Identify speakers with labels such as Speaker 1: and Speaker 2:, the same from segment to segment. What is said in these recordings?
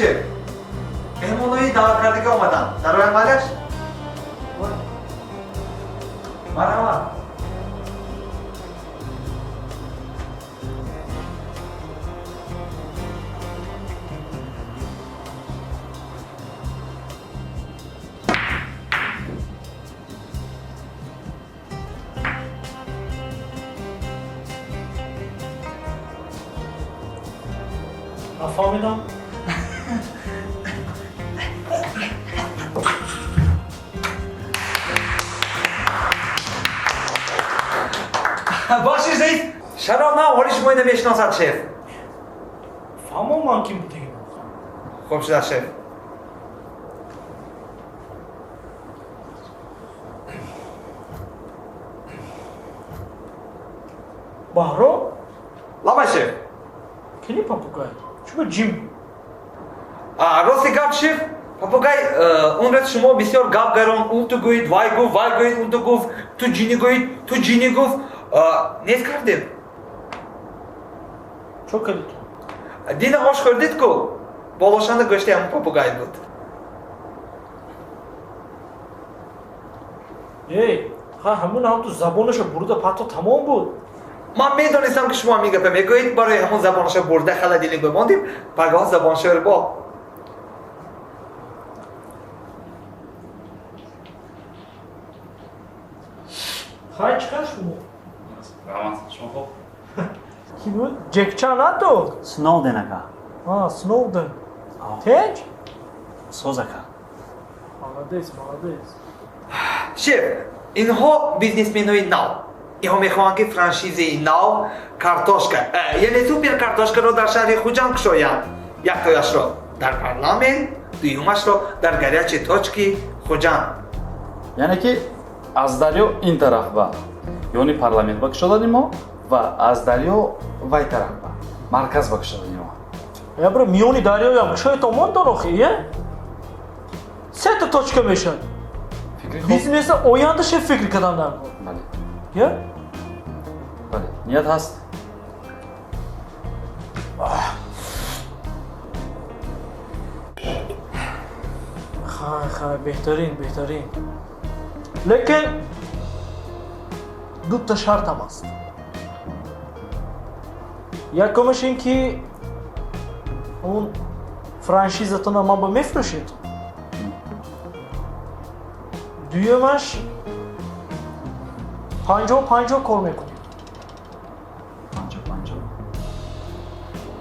Speaker 1: Шеф. Меҳмонои даъваткардагӣ омаданд. Дароям, малаш? Марҳамат.
Speaker 2: Нафаҳмидам.
Speaker 1: Боши, раис. Чаро на ҳоли шумо ина мешиносад, шеф?
Speaker 2: Фаҳмон, ман ким будагим.
Speaker 1: Хуб шуда, шеф.
Speaker 2: Баҳром.
Speaker 1: Лабай, шеф.
Speaker 2: Кини попугай чуба ҷим?
Speaker 1: Рости гап, шеф, попугай он рӯз шумо бисёр гап гарон, ун ту гӯед, вай гуфт, вай гӯед, он ту гуфт, ту ҷинӣ гӯед, ту ҷинӣ гуфт, нест кардем.
Speaker 2: Чо кардӣ ту?
Speaker 1: Дина ош хӯрдид ку, болошанда гӯшти ҳамон попугай буд.
Speaker 2: Эй, ха, ҳамун ҳам ту забонаша бурда патто, тамом буд.
Speaker 1: Ман медонистам, ки шумо ҳамин гапа мегӯед. Барои ҳамон забонаша бурда холодильник бимондем, пагоҳ забоншӯрбо.
Speaker 2: Хай, чӣ хел шумо?
Speaker 3: Раҳмат, шумо хуб?
Speaker 2: Ки буд, Ҷекчан нату?
Speaker 4: Сноуден, ака.
Speaker 2: А, Сноуден, тенҷ?
Speaker 4: Соз, ака.
Speaker 2: Молодец, молодец.
Speaker 1: Шеф, инҳо бизнесменои нав. Инҳо мехоҳанд, ки франшизаи нав картошка, яъне супер картошкаро дар шаҳри Хуҷанд кушоянд. Яктояшро дар парламент, дуюмашро дар горячей точки Хуҷанд.
Speaker 3: Яъне ки аз дарё ин тараф ба ёни парламент ба кушодани мо ва аз дарё вай тараф ба марказ ба кушодани мо.
Speaker 2: Я бро, миёни дарёям кушои то мондон охи, е сета точка мешад.
Speaker 3: Фикри хуб.
Speaker 2: Бизнеса ояндаша фикр кардан дар кор.
Speaker 3: Бале.
Speaker 2: Я.
Speaker 3: Бале, ният ҳаст.
Speaker 2: Хай, хай, беҳтарин, беҳтарин, лекин дута шартам аст. Якумаш ин ки он франшизатона ман ба мефурӯшед. Дуюмаш, 50-50 кор мекунед.
Speaker 3: 50-50.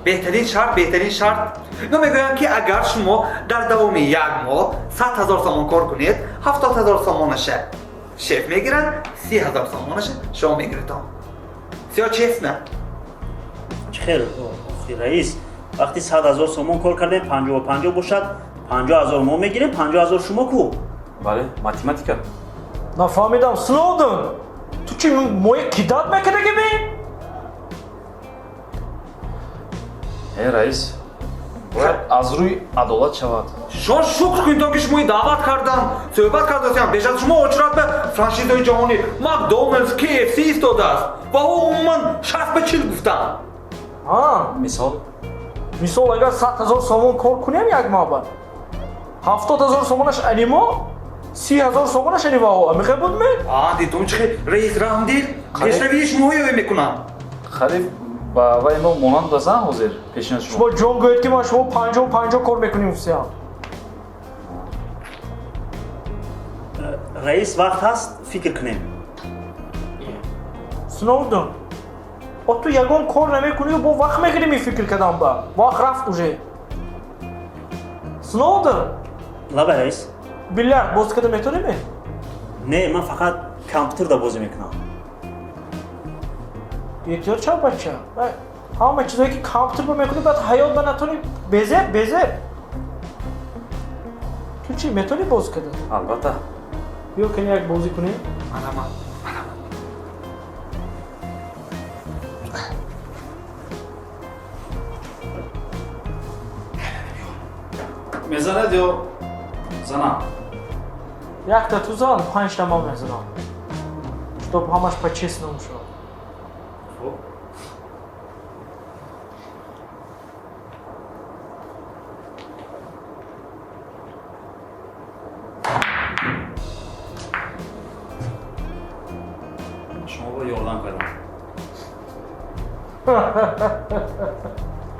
Speaker 1: Беҳтарин шарт, беҳтарин шарт. Ино мегӯянд, ки агар шумо дар давоми як моҳ 100 000 сомон кор кунед, 70 000 сомонаша шеф мегирад, 30 000 сомонаша шумо мегиритон. Всё честно.
Speaker 4: Чӣ хел, охи, раис? Вақти 100 000 сомон кор кардем, 50-50 бошад, 50 000 мо мегирем, 50 000 шумо ку.
Speaker 3: Бале, математика.
Speaker 2: Нафаҳмидам, Сноуден, ту чӣ, моя кидать мекардаги би?
Speaker 3: Э, раис, бояд аз рӯи адолат шавад.
Speaker 1: Шумо шукр кунед, то ки шумои даъват кардам, суҳбат кардасиам. Беш аз шумо очурат ба франшизаи ҷаҳонӣ Макдоналдс, KFC истодааст ва ӯ умуман 60 ба 40 гуфтанд.
Speaker 2: А.
Speaker 3: Мисол.
Speaker 2: Мисол, агар 100 000 сомон кор кунем як моҳ, ба 70 000 сомонаш анимо, 30 000 сомонаш ани ваҳо амихе буд ме?
Speaker 1: А, дидум, чӣ хел раис раҳмдил пешравии шумоҳое мекунам.
Speaker 3: Қариб ба вай мо монанд базан ҳозир пешниҳод шумо.
Speaker 2: Шумо ҷон гӯед, ки ман шумо 50-50 кор мекунем всеам.
Speaker 4: Раис, вақт ҳаст, фикр кунем.
Speaker 2: Сноуден, о, ту ягон кор намекунию бо вақт мегирем. Ин фикр кардам ба вақт рафт уже, Сноуден.
Speaker 4: Лабай, раис.
Speaker 2: Бильярд бозӣ карда метонӣ?
Speaker 4: Не, ман фақат компютерда бозӣ мекунам.
Speaker 2: Эҳтиёт шав, бача. Ҳама чизое ки компютер ба мекунӣ, баъд ҳаёт ба натонӣ, безеб, безеб. Ту чӣ, метонӣ бозӣ карда?
Speaker 3: Албатта.
Speaker 2: Биё, кани як бозӣ кунем.
Speaker 1: Марҳамат, марҳамат.
Speaker 3: Мезанад ё занам?
Speaker 2: Якта ту зан, панҷта ман мезанам, чтоб ҳамаш по-честному шавад.
Speaker 3: Хуб.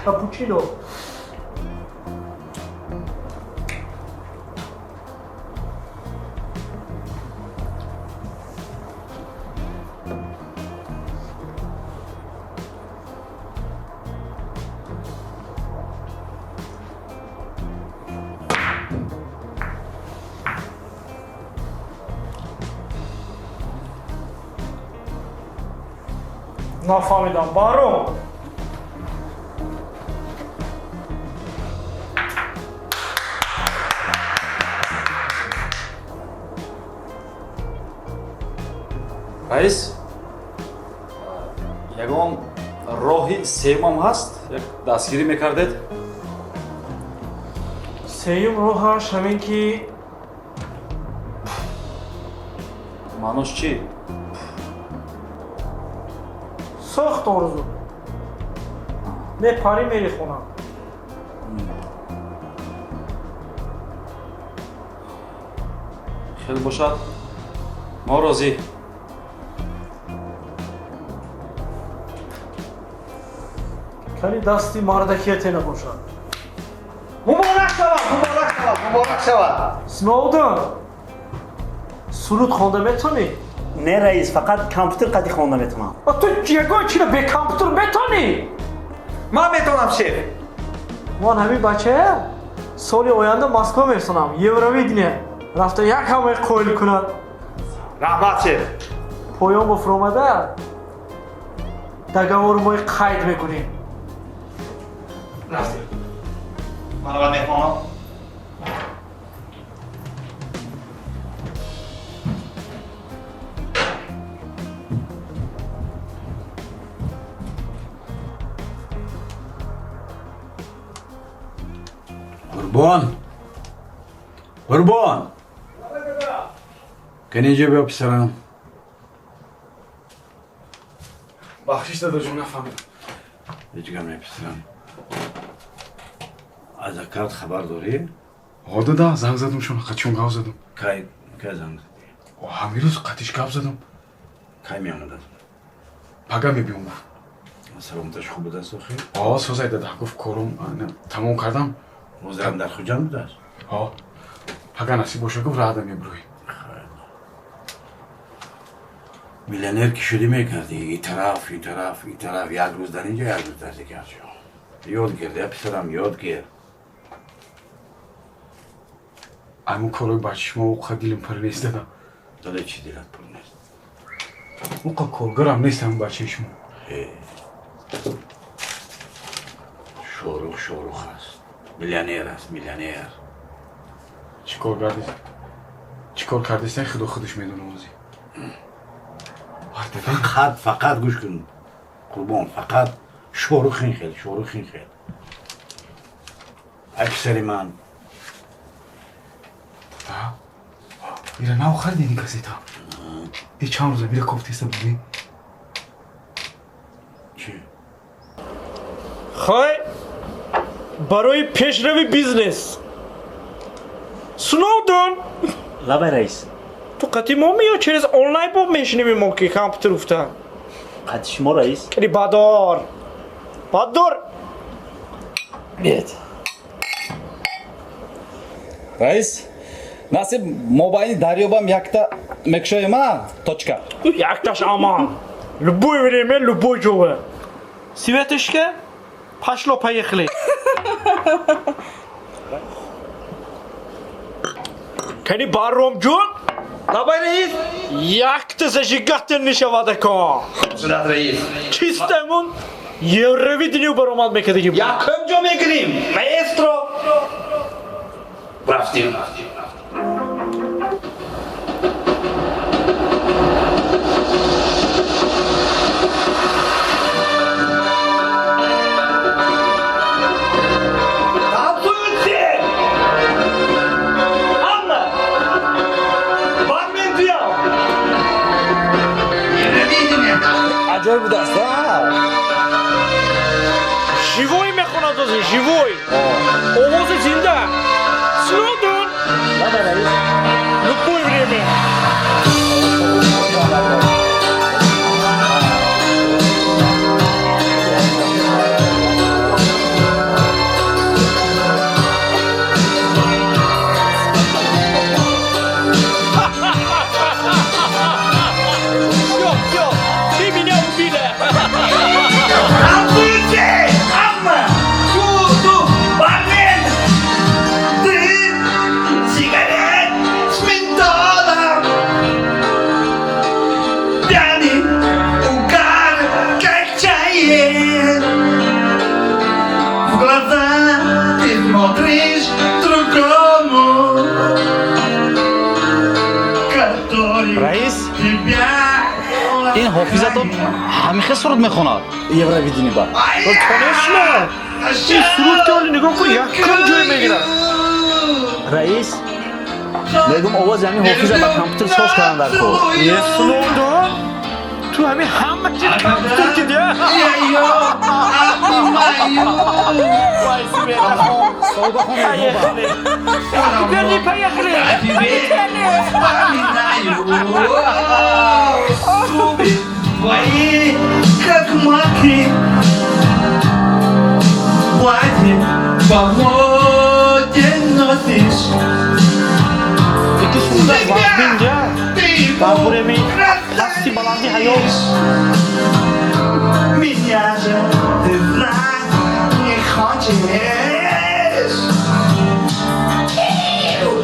Speaker 2: Капучино. Нафаҳмидам, Баҳром.
Speaker 3: Раис, ягон роҳи сеюмам ҳаст, як дастгирӣ мекардед.
Speaker 2: Сеюм роҳаш ҳамин ки
Speaker 3: Маънош чӣ?
Speaker 2: Сохт орзу. Мепарӣ, мери хона.
Speaker 3: Хеле бошад, мо розӣ.
Speaker 2: Кани дасти мардакияте набошад.
Speaker 1: Муборак шавад, муборак шавад, муборак шавад.
Speaker 2: Сноуден, суруд хонда метавонӣ?
Speaker 4: Не, раис, фақат компютер қати хонда метавонам.
Speaker 2: А ту ягон чиро бе компютер метавонӣ?
Speaker 1: Ман метавонам, шеф.
Speaker 2: Ман ҳамин бачая соли оянда Москва мефисонам, Евровидение. Рафта як ҳамаи қоил кунад.
Speaker 1: Раҳмат, шеф.
Speaker 2: Поён ба фуромада договори мои қайд мекунем.
Speaker 1: Рафтем. Марҳабат, меҳмонон.
Speaker 5: Қурбон, Қурбон, каниҷа биё, писарам.
Speaker 6: Бахшиш, дадаҷон, нафаҳмидам.
Speaker 5: Ҳеҷ гап не, писарам. Аз акарт хабар дорӣ?
Speaker 6: Ҳо, дада, занг задум шон, қатишон гап задум.
Speaker 5: Кай, кай занг задӣ?
Speaker 6: Ҳамин рӯз қатиш гап задум.
Speaker 5: Кай меомадад?
Speaker 6: Пага мебиём, гуфт.
Speaker 5: Саломаташ хуб будааст охир?
Speaker 6: Ҳо, созай, дада, гуфт, корум тамом кардам.
Speaker 5: Ҳозирам дар Хуҷанд будааст?
Speaker 6: Ҳо, пага насиб боша, гуфт, раъда мебурӯем.
Speaker 5: Миллионер ки шудӣ, мекардӣ и тараф, и тараф, и тараф, як рӯз дар инҷо, як рӯз дар дигар ҷо. Ёд гир, я писарам, ёд гир.
Speaker 6: Аймун корҳои бачи шумо уқа дилим пур нест, дада.
Speaker 5: Дада, чӣ дилат пур нест?
Speaker 6: Уқа коргарам нест ҳамун бачаи шумо.
Speaker 5: Шорух Шорух аст, миллионер аст, миллионер.
Speaker 6: Чӣ кор кардест, чӣ кор кардеста, худо худаш медона озӣ.
Speaker 5: Фақат, фақат гӯш кун, Қурбон, фақат Шорух ин хел, Шорух ин хел. Ай, писари ман.
Speaker 6: Дада, ира нав харидед ин газета? Е, чанд рӯза бира кофтеста будӣ.
Speaker 5: Чӣ?
Speaker 2: Хай, барои пешрави бизнес. Сноуден!
Speaker 4: Лабай, раис.
Speaker 2: Ту қати мо меё, через онлайн бо мешинеми мо, ки компютер уфта?
Speaker 4: Қати шумо, раис.
Speaker 2: Кани, бадор, бадор.
Speaker 3: Биед, раис, насиб мобайни дарёбам якта мекушоем, а точка.
Speaker 2: Якташ аман, любое время, любой ҷова. Светишка, пошло поехали. Кани, Барромҷон.
Speaker 1: Лабай, раис.
Speaker 2: Якта зажигательный мешавад, ако.
Speaker 1: Шудат, раис.
Speaker 2: Чистамун Евровидение баромад мекардаги.
Speaker 1: Якум ҷо мегирим, маэстро. Рафтем. Танцуйте! Анна! Бармен туям!
Speaker 3: Аҷоиб будааст, а?
Speaker 2: Живой мехонад ози, живой. Овози зинда. Сноуден!
Speaker 4: Лабай, раис.
Speaker 2: Любое время.
Speaker 3: Ҳофизатон ҳамихе суруд мехонад. Евровидение ба.
Speaker 2: Конечно! Ин суруд ки оли нигоҳ кун, якум ҷой мегирад.
Speaker 4: Раис, мегум овози ҳамин ҳофиза ба компютер соз кардан дар кор.
Speaker 2: Сулондон, ту ҳамин ҳама чиз компютер кидия. Поехали! Поехали!
Speaker 1: Зубы твои, как маки, платье по моде носишь.
Speaker 2: Яки сурудаш вазминҷа. Дар буреми пасти баланди ҳаёт.
Speaker 1: Меня же ты знать не хочешь.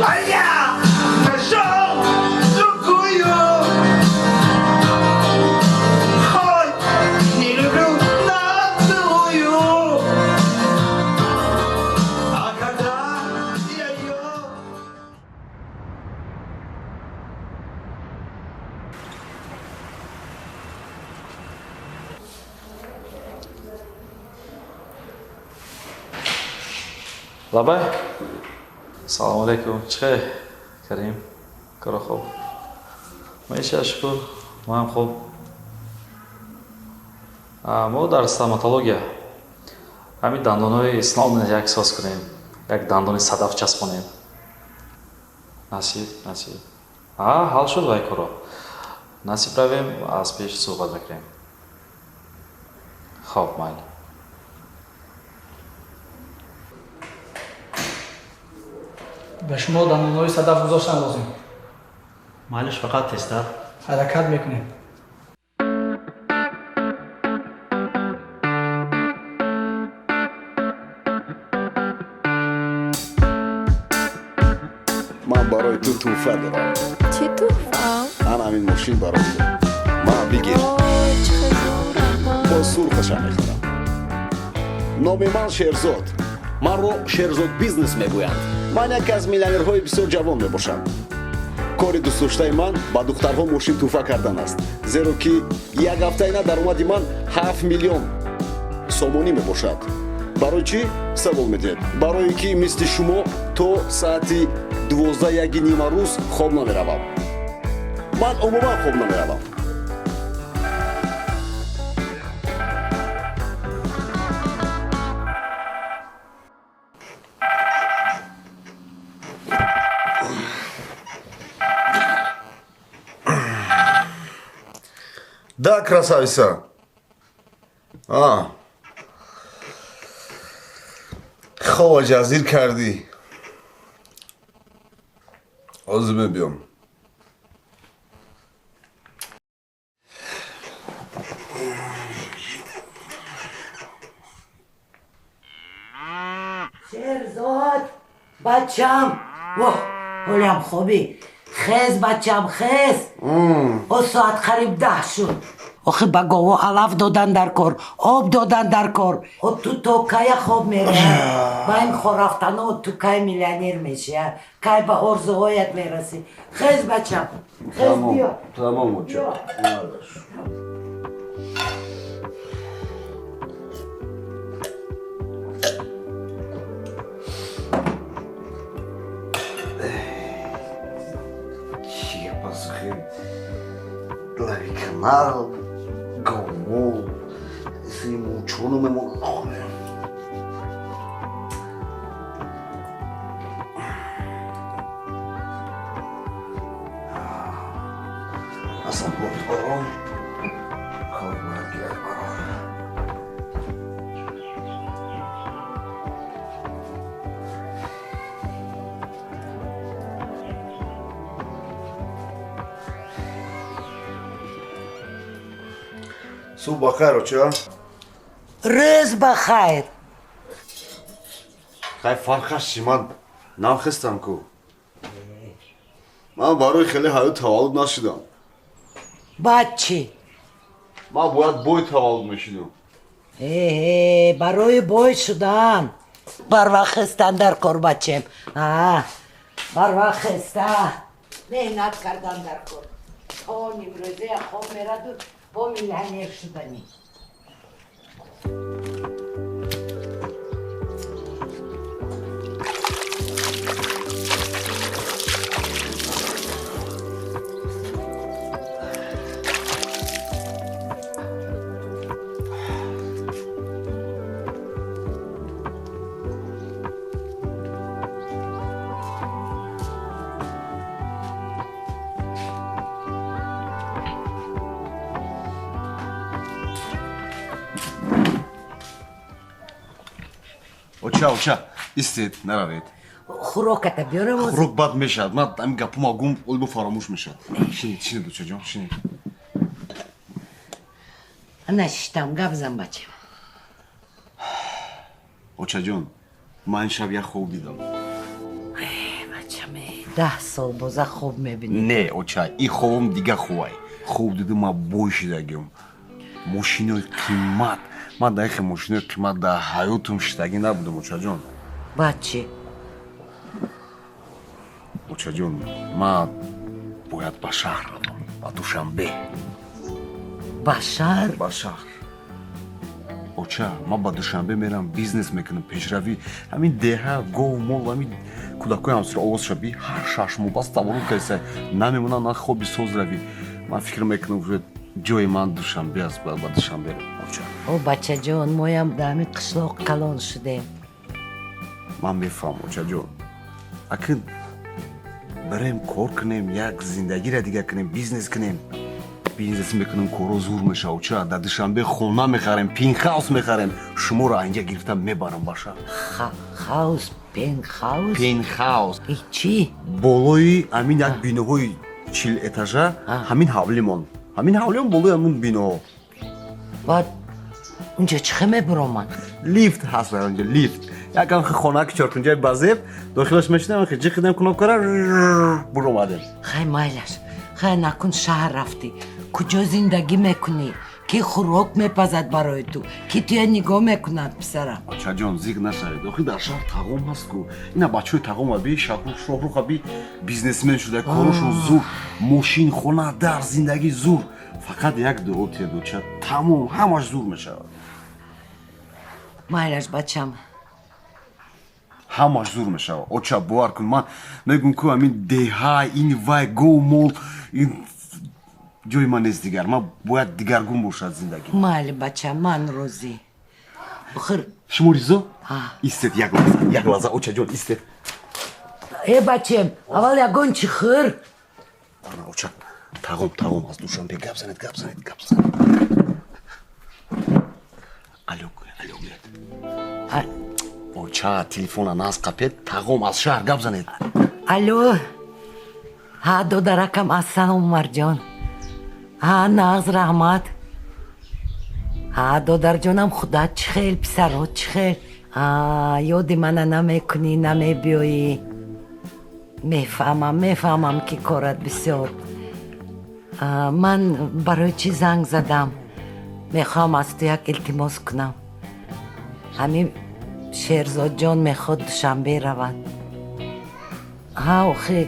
Speaker 1: А я нашел другую. Хоть не люблю, но целую. А когда я ее...
Speaker 3: Лабай. Салом алейкум. Чӣ хел? Карим. Коро хуб. Маиша шукр. Маам хуб. Мо дар стоматология ҳамин дандонҳои сноб як соз кунем. Як дандони садаф часпонем. Насиб, насиб. Ҳал шуд вай коро. Насиб равем, аз пеш суҳбат мекунем. Хоб, майли.
Speaker 2: Ба шумо дандонҳои садаф гузоштан лозим.
Speaker 4: Майлиш, фақат тезтар.
Speaker 2: Ҳаракат мекунем.
Speaker 7: Ман барои ту тӯҳфа дорам.
Speaker 8: Чӣ тӯҳфа?
Speaker 7: Ана ҳамин мошин барои ту. Ман бигир.
Speaker 8: Ой, чӣ хел раҳмат.
Speaker 7: Бо сурхаша мехарам. Номи ман Шерзод. Манро Шерзод бизнес мегӯянд. Ман яке аз миллионерҳои бисёр ҷавон мебошам. Кори дӯстдоштаи ман ба духтарҳо мошин тӯҳфа кардан аст, зеро ки як ҳафтаина даромади ман 7 миллион сомонӣ мебошад. Барои чӣ савол медиҳед? Барое ки мисли шумо то саати 12 нимарӯз хоб намеравам. Ман умуман хоб намеравам.
Speaker 9: Да, красавица. А. Хоб ҷазир кардӣ. Ҳозир мебиём.
Speaker 10: Шерзод, бачам, воҳ, ҳолям хобӣ. Хез, бачам, хез. О соат қариб 10 шуд. Охи ба гово алаф додан дар кор, об додан дар кор. О ту то кая хоб меравӣ? Ба ин хорафтано ту кай миллионер мешӣ, а? Кай ба орзуҳоят мерасӣ? Хез, бачам, хез, биё.
Speaker 9: Тамом, оча. Чӣ гапа сухи? Лави канал, гово, мучону мемо. Асан бод ором, хоб бояд гирад баром. Субҳ бахайр, оча.
Speaker 10: Рӯз бахайр.
Speaker 9: Хай, фарқаш чи? Ман нахестам ку. Ман барои хеле ҳаёт таваллуд нашудам.
Speaker 10: Баъд чӣ?
Speaker 9: Ман бояд бой таваллуд мешудам.
Speaker 10: Э, барои бой шудан барвақт хестан дар кор, бачем. Барвақт хеста меҳнат кардан дар кор. То нимрӯзая хоб мераду Бо миллионер шуданӣ.
Speaker 7: Оча, оча, истед, наравед.
Speaker 10: Хӯроката биёрам.
Speaker 7: Хӯрок бад мешавад. Ман ҳамин гапума гум, олбо фаромӯш мешавад. Шинед, шинед, очаҷон, шинед.
Speaker 10: Ана шиштам, гап зан, бачам.
Speaker 7: Очаҷон, ман ин шаб як хоб дидам.
Speaker 10: Бачам, 10 сол боза хоб мебинӣ.
Speaker 7: Не, оча, ин хобам дига хубай. Хоб дидам, ман бой шидагиам. Мошинои қимат. Ман дар ихе мошинои қимат дар ҳаётум шидагӣ набудам, очаҷон.
Speaker 10: Баъд чӣ?
Speaker 7: Очаҷон, ман бояд ба шаҳр равам, ба Душанбе.
Speaker 10: Ба шаҳр?
Speaker 7: Ба шаҳр. Оча, ман ба Душанбе мерам, бизнес мекунам, пешравӣ. Ҳамин деҳа, гов, мол, ҳамин кӯдакҳои ҳамсира овоз шаби ҳар 6 моҳ бас таваллуд кардиса намемонанд, на хоби соз равӣ. Ман фикр мекунам, ҷои ман Душанбе аст, бояд ба Душанбе равам, оча.
Speaker 10: О, бачаҷон, моям дар ҳамин қишлоқ калон шудем.
Speaker 7: Ман мефаҳмам, очаҷон. Акн барем кор кунем, як зиндагиро дига кунем, бизнес кунем. Бизнес мекунем, коро зур мешава, оча. Дар Душанбе хона мехарем, пентхаус мехарем. Шуморо инҷа гирифта мебарам ба шаҳр.
Speaker 10: Хаус, пентхаус?
Speaker 7: Пентхаус.
Speaker 10: Чӣ?
Speaker 7: Болои ҳамин як биноҳои 40 этажа, ҳамин ҳавлимон. Ҳамин ҳавлион болои ҳамун биноҳо.
Speaker 10: Баъд унҷа чӣ хел мебаромад?
Speaker 7: Лифт ҳаст дар онҷа, лифт. Якам хона ки чоркунҷаи базеб, дохилаш мешинем, хи ҷиқидем кнопкара, буромадем.
Speaker 10: Хай майлаш, хай накун шаҳр рафтӣ. Куҷо зиндагӣ мекунӣ? Ки хӯрок мепазад барои ту? Ки туя нигоҳ мекунад, писарам?
Speaker 7: Очаҷон, зиқ нашавед. Охи дар шаҳр тағом ҳаст ку. Ина бачаҳои тағом аби, Шоҳрух аби бизнесмен шуда, корошон зур, мошин, хона, дар, зиндагӣ зур. Фақат як дуо тиед, оча, тамом, ҳамаш зур мешавад.
Speaker 10: Майлаш, бачам.
Speaker 7: Ҳамаш зур мешавад. Оча, бовар кун, ман мегӯм ку ҳамин деҳа, ин вай, гов, мол, ин ҷои ман нест дигар. Ман бояд дигаргун бошад зиндагӣ.
Speaker 10: Майли, бачам, ман розӣ. Охир
Speaker 7: шумо ризо? Истед як лаҳза, як лаҳза, очаҷон, истед.
Speaker 10: Э, бачем, аввал ягон чӣ хӯр.
Speaker 7: Ана, оча, тағом, тағом аз Душанбе. Гап занед, гап занед, гап занед. Алё, алё гӯяд. Оча, телефона наз қапед, тағом аз шаҳр, гап занед.
Speaker 10: Алё. Ҳа, додаракам, ассалом, Умарҷон. Ҳа, нағз, раҳмат. Ҳа, додарҷонам, худат чӣ хел, писарот чӣ хел? Ҳа, ёди мана намекунӣ, намебиёӣ. Мефаҳмам, мефаҳмам, ки корат бисёр. Ман барои чӣ занг задам? Мехоҳам аз ту як илтимос кунам. Ҳамин Шерзодҷон мехоҳад Душанбе равад. Ҳа, охи,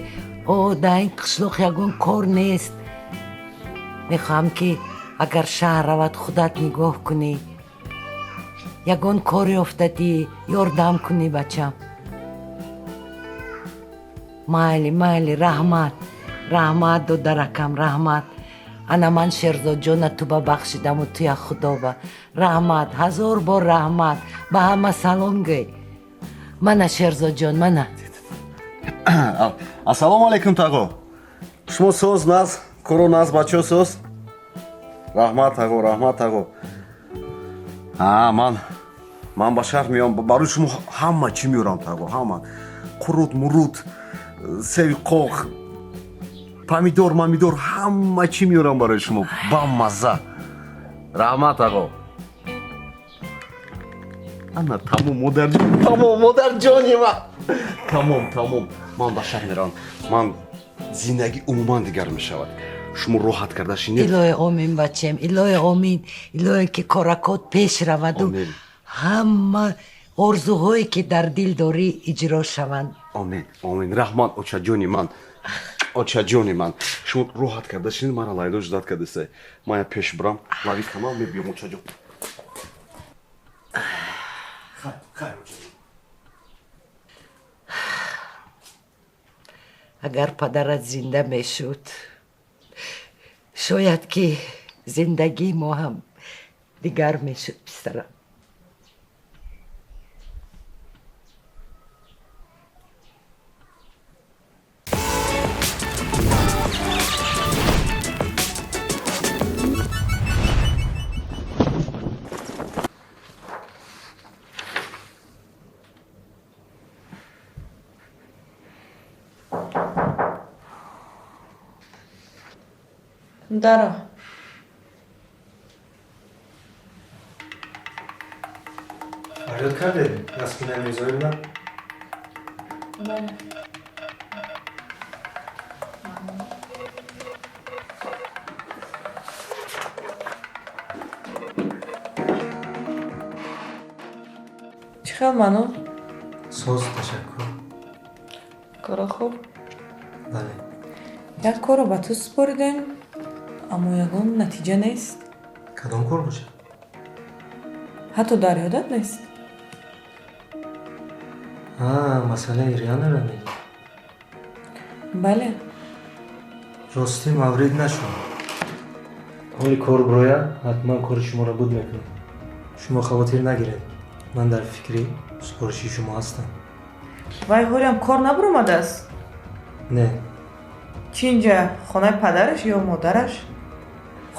Speaker 10: о, дар ин қишлоқ ягон кор нест. Мехоҳам, ки агар шаҳр равад, худат нигоҳ кунӣ. Ягон кор ёфтадӣ, ёрдам кунӣ, бачам. Майли, майли, раҳмат. Раҳмат, додаракам, раҳмат. Ана ман Шерзодҷона ту ба бахшидаму туя худоба. Раҳмат, ҳазор бор раҳмат. Ба ҳама салом гӯй. Мана Шерзодҷон, мана.
Speaker 7: Ассалому алайкум, тағо. Шумо соз, наз, коро наз, бачаҳо соз? Раҳмат, тағо, раҳмат, тағо. Ҳа, ман ба шаҳр меоям, барои шумо ҳама чӣ меорам, тағо, ҳама. Қурут, мурут, севи қоқ, помидор, мамидор, ҳама чӣ меорам барои шумо. Ба мазза. Раҳмат, тағо. Ана тамом, модарҷон, тамом, модарҷони ман. Тамом, тамом. Ман ба шаҳр меравам. Ман зиндагӣ умуман дигар мешавад. Шумо роҳат карда шинед.
Speaker 10: Илоҳи омин, бачем, илоҳи омин. Илоҳе ки коракот пеш раваду ҳама орзуҳое ки дар дил дорӣ иҷро шаванд.
Speaker 7: Омин, омин. Раҳмат, очаҷони ман. Очаҷони ман, шумо роҳат карда шинед, мара Лайло ждать кардасай. Ман я пеш бурам, лавид камал мебиём, очаҷон. Хайр, очаҷон.
Speaker 10: Агар падарат зинда мешуд, шояд ки зиндагии мо ҳам дигар мешуд, писарам.
Speaker 8: Даро.
Speaker 11: Фарёд кардед? Ясмина Мирзоевна?
Speaker 8: Бале. Чӣ хел ману?
Speaker 11: Соз, ташаккур.
Speaker 8: Кора хуб?
Speaker 11: Бале.
Speaker 8: Як корро ба ту супоридем, аммо ягон натиҷа нест.
Speaker 11: Кадом кор бошад?
Speaker 8: Ҳатто дар ёдат нест?
Speaker 11: Масъалаи Рианаро мегӣ?
Speaker 8: Бале.
Speaker 11: Ростӣ маврид нашуд. Ҳоли кор бирояд, ҳатман кори шуморо буд мекунам. Шумо хавотир нагиред. Ман дар фикри супориши шумо ҳастам.
Speaker 8: Вай ҳолиам кор набуромадааст?
Speaker 11: Не.
Speaker 8: Чӣ инҷа хонаи падараш ё модараш?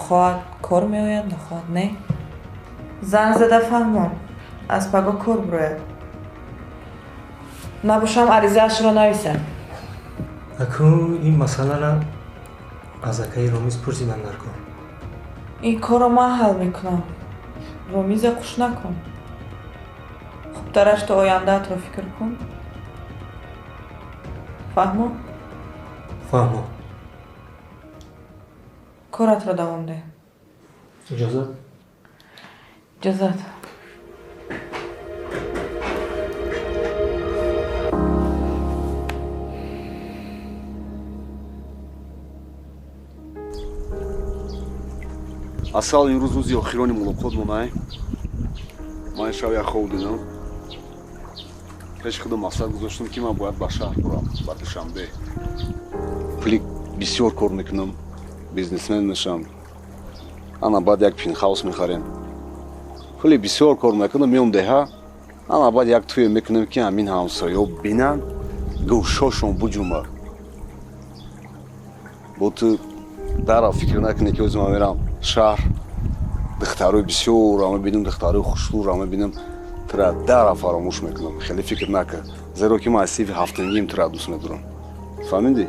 Speaker 8: Хоҳад кор меояд, нахоҳад не. Занг зада фаҳмон, аз паго кор бирояд. Набошам аризаашро нависам.
Speaker 11: Акун ин масъаларо аз акаи Ромиз пурсидам дар кор.
Speaker 8: Ин корро ман ҳал мекунам. Ромиза қуш накун. Хубтараш то ояндаатро фикр кун. Фаҳмо?
Speaker 11: Фаҳмо.
Speaker 8: Коратро давом деҳ.
Speaker 11: Иҷозат?
Speaker 8: Иҷозат.
Speaker 7: Асал, имрӯз рӯзи охирони мулоқотмон, ай? Ман шав як хоб дидам. Пеши худам мақсад гузоштам, ки ман бояд ба шаҳр бурам, ба Душанбе. Пули бисёр кор мекунам, бизнесмен мешавам. Ана баъд як пентхаус мехарем. Пули бисёр кор мекунам, меом деҳа, ана баъд як тӯе мекунем, ки ҳамин ҳамсоё бинанд, гӯшошон буҷумад. Бо ту дарав фикр накунӣ, ки ҳозир ман мерам шаҳр, духтарои бисёрро мебинам, духтарои хушрӯро мебинам, тура дарав фаромӯш мекунам. Хеле фикр накун, зеро ки ман аз синфи ҳафтумгим тура дӯст медорам. Фаҳмидӣ?